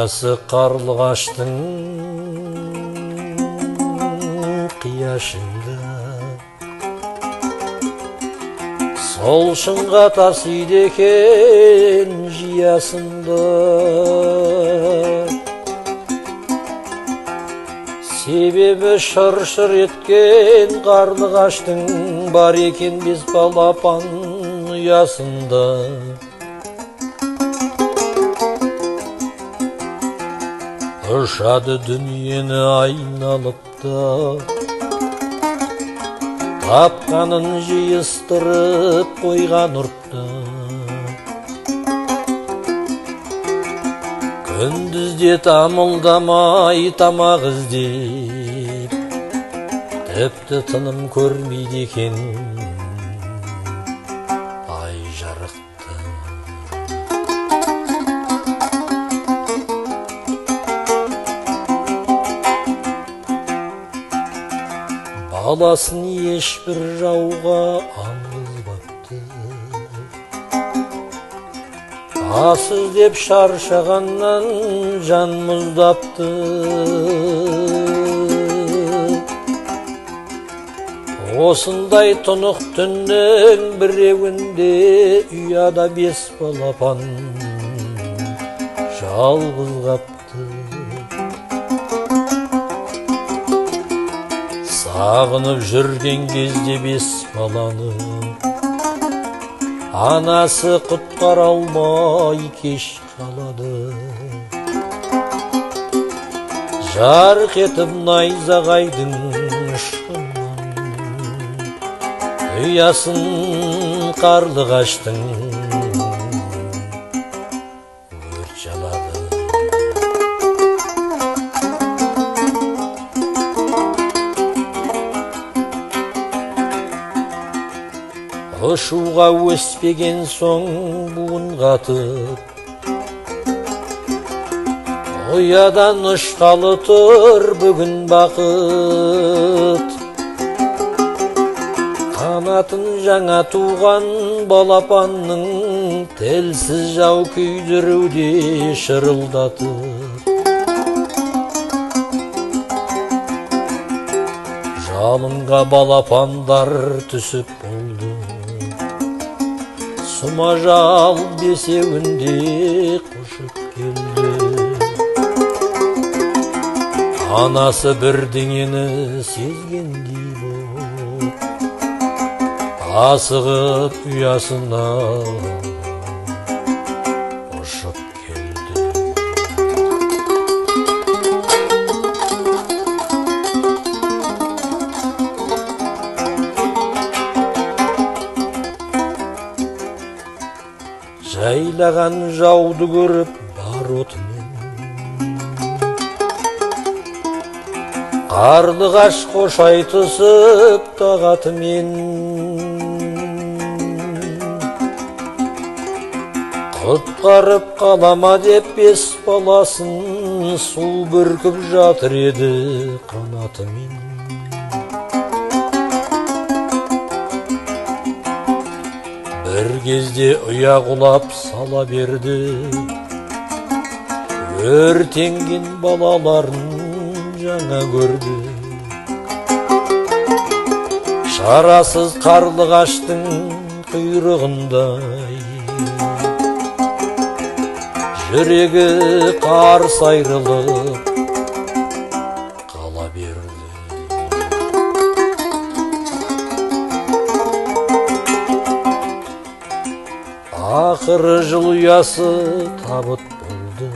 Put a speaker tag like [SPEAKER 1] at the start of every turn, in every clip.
[SPEAKER 1] Ұясы қарлығаштың қияшында, сол шыңға тасиды екен жиясында. Себебі шыр-шыр еткен қарлығаштың бар екен бес балапан ұясында. Ұшады дүниені айналып та, тапқанын жиыстырып қойған ұртты. Күндізде тамылдамай тамақ іздеп, тіпті тыным көрмейді екен ай жарықты. Баласын ешбір жауға алғызбапты, ас іздеп шаршағаннан жан мұздапты. Осындай тұнық түннің біреуінде ұяда бес балапан жалғыз қапты. Сағынып жүрген кезде бес баланы анасы құтқара алмай кеш қалады. Жарқ етіп найзағайдың ұшқынын, ұясын қарлығаштың өрт жалады. Ұшуға өспеген соң буын қатып, ұядан ұшқалы тұр бүгін бақыт. Қанатын жаңа туған балапанның тілсіз жау күйдіруде шырылдатып. Жалынға балапандар түсіп болды, сұмажал бесеуінде қошып келді. Анасы бірдеңені сезгендей боп, асығып ұясына ұшып келді. Жайлаған жауды көріп бар отымен, қарлығаш қош айтысып тағатымен. Құтқарып қалама деп бес баласын су бүркіп жатыр еді қанатымен. Бір кезде ұя құлап сала берді, өртенген балаларын жаңа көрді. Шарасыз қарлығаштың құйрығындай жүрегі қарс айрылып қала берді. Ақыры жыл ұясы табыт болды,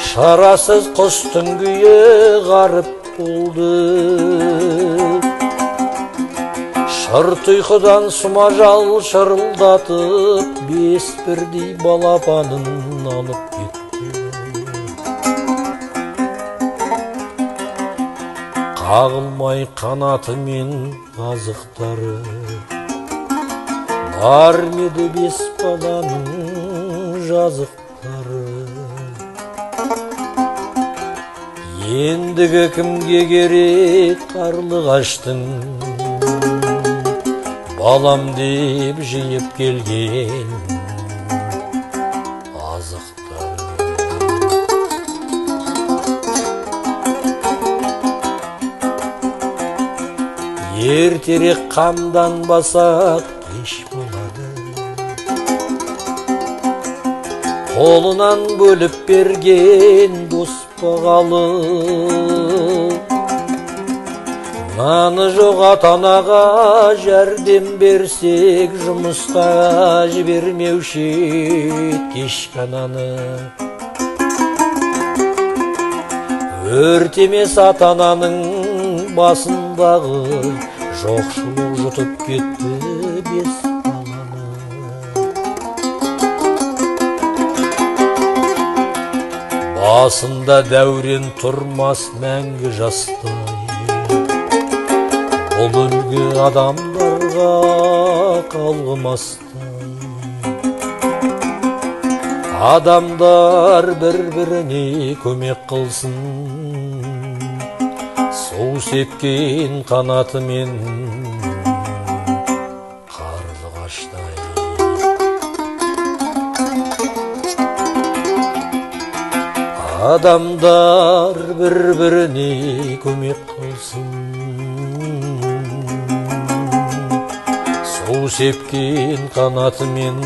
[SPEAKER 1] шарасыз құстың күйі ғарып болды. Шырт ұйқыдан сұмажал шырылдатып, бес бірдей балапанын алып кетті. Қағылмай қанатымен қазықтары, бар ма еді бес баланың жазықтары. Ендігі кімге керек қарлығаштың балам деп жиып келген азықтары. Ертерек қамданбасақ, кеш болады. Қолынан бөліп берген дос бағалы, наны жоқ ата-анаға жәрдем берсек, жұмысқа жібермеуші ед кешкі ананы. Өртемес ата-ананың басындағы жоқшылық жұтып кетті бес баланы. Басында дәурен тұрмас мәңгі жастай, бұл үлгі адамдарға қалғымастай. Адамдар бір-біріне көмек қылсын, су сепкен қанатымен қарлығаштай. Адамдар бір-біріне көмек қылсын, су сепкен қанатымен